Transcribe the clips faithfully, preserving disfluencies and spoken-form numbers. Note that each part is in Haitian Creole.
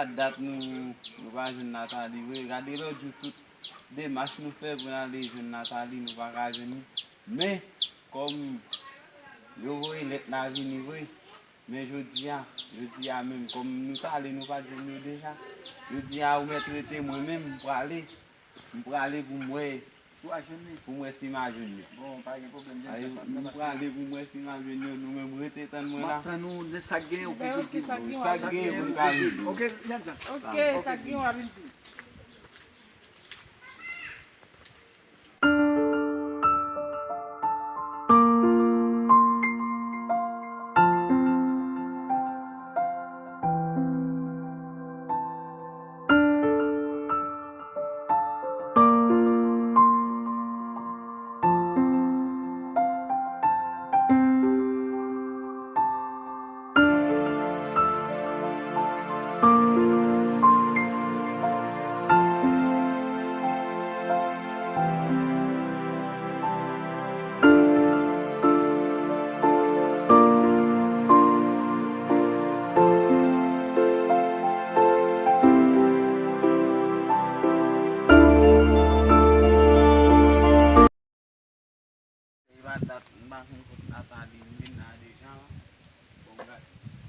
Dat nou, nou pa jwenn Nathalie vre. Gade lòt jou tout demach nou fè pou n ale jwenn Nathalie, nou pa ka jwenn li. Men, kòm yo voye lèt la vini vre, men jodi a, jodi a menm, kòm nou t ale, nou pa t jwenn yo deja. Jodi a, ou mèt rete, mwen menm, m prale. M prale pou m wè, pou m wè si m a jwenn yo. Bon, pa gen pwoblèm, Jensen. M prale pou m wè si m a jwenn yo. Nou menm, rete tann mwen la. M ap tann ou, lè sa k genyen, ou pou vin di m. Sa k genyen, pou m ka vin di w. Ok, Jensen. Ok, sa k genyen, w a vin di m. E pa dat, m pa konn kot Nathalie, m vin la deja. Bon, gad.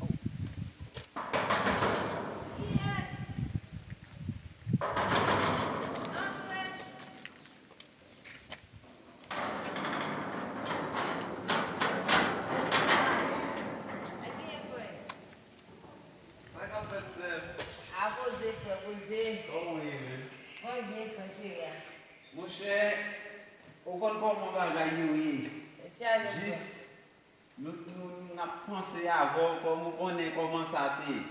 Oh. Kiyès? Antre. Sa k ap fèt, sè? A poze, frè, poze. Kòman w ye, menm? Mwen byen, frè cheri a. Monchè, ou konn kòman bagay yo ye. Jis, nou, nou, n ap panse avè w, kòm ou konnen kòman sa te ye.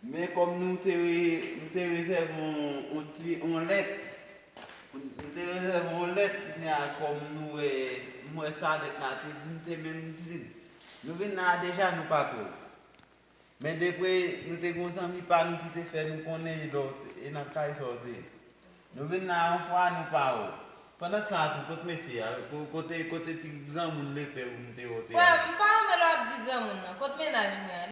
Men kòm nou te re-, nou te rezève yon, yon ti, yon lèt, nou te rezève yon lèt, kounye a, kòm nou wè, m wè sa lèt la te di, m te menm di l. Nou vin la deja, nou pa twò. Men depre nou te gen yon zanmi pa nou ki te fè nou konnen e lè w te, e nan kay sa w te ye. Nou vin la yon fwa, nou pa wè w. Pandan sa a tou, kot mesye a? Ko-, kote, kote ti granmoun lepè ou m te wè w te ye? Frè, m pa renmen lè w ap di granmoun nan. Kot mennaj mwen an?